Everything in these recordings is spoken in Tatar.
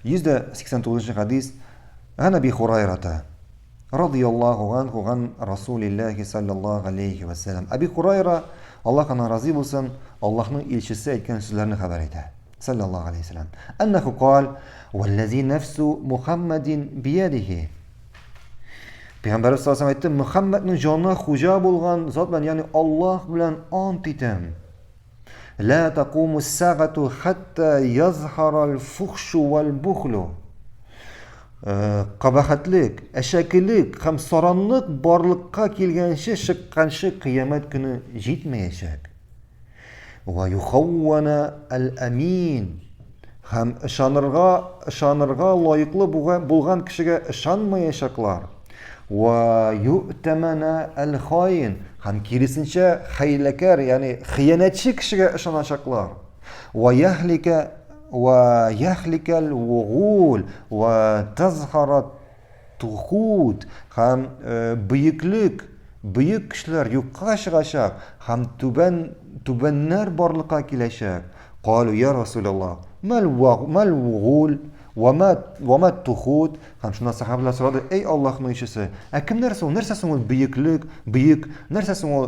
189 хәдис. Ган Әби Хурайрата радияллаһу анху ган Расулиллахи саллаллаһу алейхи ва саллям. Әби Хурайра, Аллаһ аннан разый булсын, Аллаһның илчесе әйткән сүзләрне хәбәр итә. Саллаллаһу алейхи ва саллям. Әннәху кал, валлази нәфсу Мухаммадин биядихи. Пәйгамбәрбез саллаллаһу алейһи әйтте, Мөхәммәднең җаны хуҗа булган зат белән, ягъни Аллаһ белән ант итәм. Ла такуму сагату хатта язхара аль-фухшу валь-бухлу. Э, кабахәтлек, әшәкелек һәм саранлык барлыкка килгәнче, чыкканчы кыямәт көне җитмәячәк. Ва юхаввана аль-амин. Һәм ышанырга, ышанырга лаеклы булган кешегә ышанмаячаклар. Ва ю'тамана аль-хаин. Һәм киресенчә хәйләкәр, ягъни хыянәтче кешегә ышаначаклар. Ва яхлика ва яхликал вугул ва тазхара Тухут һәм бөеклек, бөек кешеләр юкка чыгачак һәм түбән, түбәннәр барлыкка киләчәк. Калу я Расулаллах, мәл мәл вугул, вама вама тухут. Һәм шунда сахабалар сорады, эй Аллаһның илчесе, ә кемнәр соң, нәрсә соң ул бөеклек, бөек, нәрсә соң ул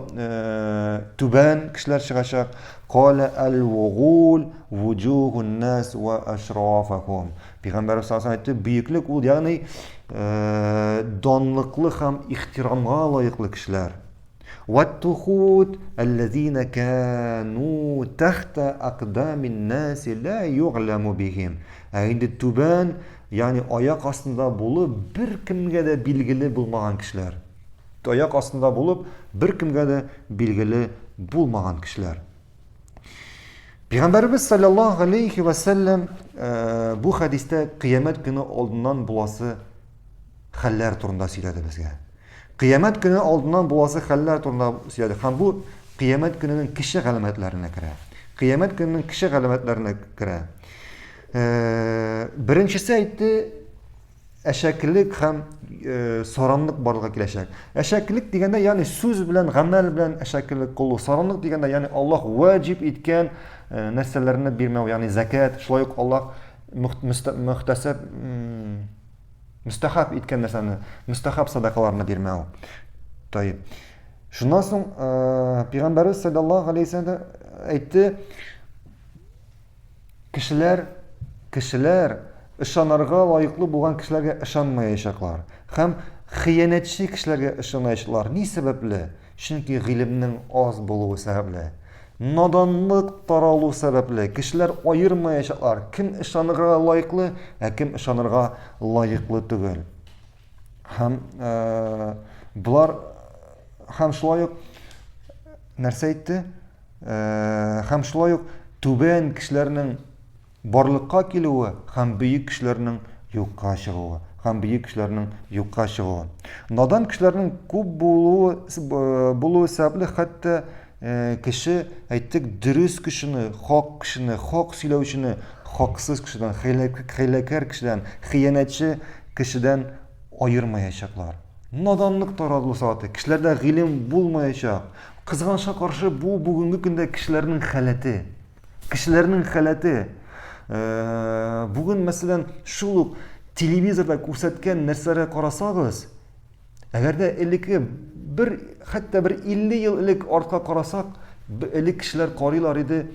түбән кешеләр чыгачак? Каля әл вугул вуҗухун нас ва ашрафахум. Пәйгамбәрбез саллаллаху алейһи әйтте, бөеклек ул, ягъни э, данлыклы һәм ихтирамга лаеклы кешеләр. Ваттухут аллазина кану тахта акдамин наси ла югламу бихим. Ә инде түбән, ягъни аяк астында булып, беркемгә дә билгеле булмаган кешеләр. Аяк астында булып, беркемгә дә билгеле булмаган кешеләр. Пәйгамбәребез саллаллаһу алейхи ва сәлләм э, бу хәдистә кыямәт көне алдыннан буласы хәлләр турында сөйләде безгә. Кыямәт көне алдыннан буласы хәлләр турында сөйләде. Һәм бу кыямәт көненең кече галәмәтләренә керә. Кыямәт көненең кече галәмәтләренә керә. Э, беренчесе әйтте, әшәкелек һәм э, саранлык барлыкка киләчәк. Әшәкелек дигәндә, ягъни сүз белән, гамәл белән әшәкелек кылу. Саранлык дигәндә, ягъни Аллаһ ваҗиб иткән э, нәрсәләрне бирмәү, ягъни закат, шулай ук Аллаһ мөхтәсәб мөстәхәб иткән нәрсәне, мөстәхәб садакаларны бирмәү. Таиб. Шуннан соң э, Пәйгамбәрбез саллаллаһу алейһи вәсәлләм әйтте, Кешеләр, кешеләр ышанырга лаеклы булган кешеләргә ышанмаячаклар һәм хыянәтче кешеләргә ышанаячаклар. Ни сәбәпле? Чөнки гыйлемнең аз булуы сәбәпле. Наданлык таралу сәбәпле, кешеләр аермаячаклар, кем ышанырга лаеклы, ә кем ышанырга лаеклы түгел. Һәм э, болар һәм шулай ук нәрсә әйтте? Һәм шулай ук түбән кешеләрнең барлыкка килүе һәм бөек кешеләрнең юкка чыгуы һәм бөек кешеләрнең юкка чыгуы. Надан кешеләрнең күп булуы булуы сәбәпле хәтта кеше, әйттек, дөрес кешене, хак кешене, хак сөйләүчене хаксыз кешедән, хәйләкәр кешедән, хыянәтче кешедән аермаячаклар. Наданлык таралу сәгате, кешеләрдә гыйлем булмаячак. Кызганычка каршы, бу бүгенге көндә кешеләрнең халәте. Кешеләрнең халәте. Э, бүген, мәсәлән, шул ук телевизорда күрсәткән нәрсәләргә карасагыз, әгәр дә элекке бер хәтта бер 50 ел элек артка карасак, элек кешеләр карыйлар иде,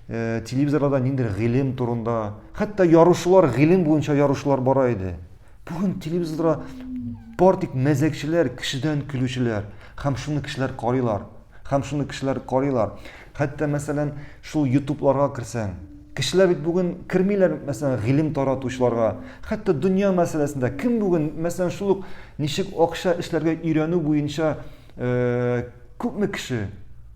э, телевизорда ниндидер гыйлем турында, хәтта ярышлар, гыйлем буенча ярышлар бара иде. Бүген телевизорда бар тик мәзәкчеләр, кешедән көлүчеләр. Һәм шуны кешеләр карыйлар. Һәм шуны кешеләр карыйлар. Хәтта, мәсәлән, шул ютубларга керсәң, кешеләр бит бүген кермиләр, мәсәлән, гыйлем таратучыларга. Хәтта дөнья мәсьәләсендә кем бүген, мәсәлән, шул ук ничек акча эшләргә өйрәнү буенча э, күпме кеше,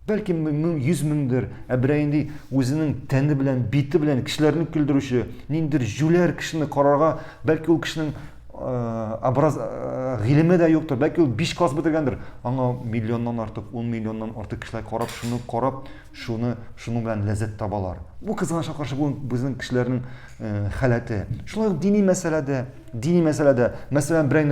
бәлки мең, йөз меңдер, ә берәй инде үзенең тәне белән, бите белән кешеләрне көлдерүче, ниндидер җүләр кешене карарга, бәлки ул кешенең э, образ, э, гыйлеме дә юктыр, бәлки ул 5 класс бетергәндер, аңа миллионнан артык, 10 миллионнан артык кешеләр карап, шуны карап, шуны, шуның белән ләззәт табалар. Бу кызганычка каршы бүген безнең кешеләрнең э, халәте. Шулай ук дини мәсьәләдә, дини мәсьәләдә, мәсәлән, берәй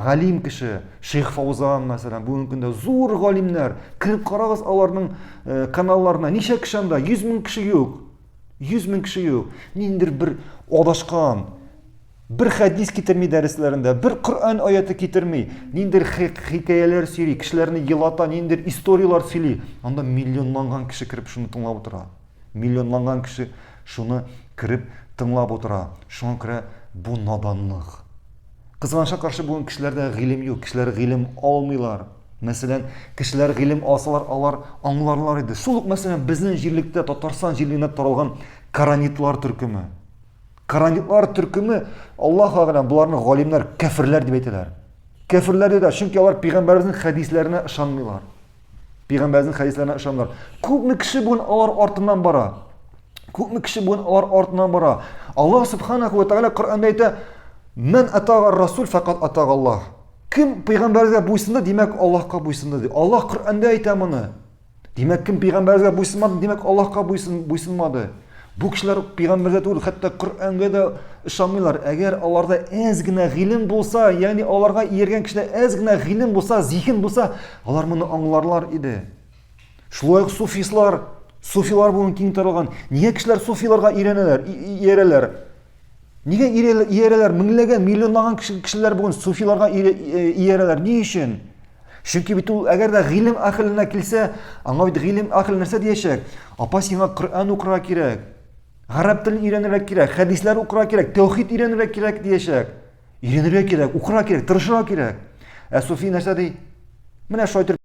галим кеше, Шейх Фаузан, мәсәлән, бүгенге көндә зур галимнәр, кереп карагыз аларның э, каналларына, ничә кеше анда? 100 мең кеше юк. 100 мең кеше юк. Ниндидер бер адашкан, бер хәдис китерми дәресләрендә, бер Коръән аяты китерми, ниндидер хикәяләр сөйли, кешеләрне елата, ниндидер историяләр сөйли. Анда миллионланган кеше кереп шуны тыңлап утыра. Миллионланган кеше шуны кереп тыңлап утыра. Шуңа күрә бу наданлык. Кызганычка каршы бүген кешеләрдә гыйлем юк, кешеләр гыйлем алмыйлар. Мәсәлән, кешеләр гыйлем алсалар, алар аңларлар иде. Шул ук мәсәлән, безнең җирлектә, Татарстан җирлегендә таралган каранитлар төркеме. Каранитлар төркеме, Аллаһ әгъләм, боларны галимнәр кәферләр дип әйтәләр. Кәферләр дип чөнки алар пәйгамбәребезнең хәдисләренә ышанмыйлар. Пәйгамбәребезнең хәдисләренә ышанмыйлар. Күпме кеше бүген алар артыннан бара? Күпме кеше бүген алар артыннан бара? Аллаһ субханаху ва тааля Коръәндә әйтә: "Ман атага расул факат атага Аллаһ." Кем пәйгамбәргә буйсынды, димәк, Аллаһка буйсынды ди. Аллаһ Коръәндә әйтә моны. Димәк, кем пәйгамбәргә буйсынмады, димәк, Аллаһка буйсын, буйсынмады. Бу кешеләр пәйгамбәргә түгел, хәтта Коръәнгә дә ышанмыйлар. Әгәр аларда әз генә гыйлем булса, ягъни аларга ияргән кешеләр әз генә гыйлем булса, зиһен булса, алар моны аңларлар иде. Шулай ук суфислар, суфилар бүген киң таралган. Нигә кешеләр суфиларга өйрәнәләр, иярәләр? Нигә иярәләр? Меңләгән, миллионлаган кешеләр бүген суфиларга иярәләр. Ни өчен? Чөнки бит ул әгәр дә гыйлем әһеленә килсә, аңа бит гыйлем әһеле нәрсә диячәк? Апа, сиңа Коръән укырга кирәк. Гарәп телен өйрәнергә кирәк, хәдисләр укырга кирәк, тәүхид өйрәнергә кирәк диячәк. Өйрәнергә кирәк, укырга кирәк, тырышырга кирәк. Ә суфи нәрсә ди? Менә шулай итеп.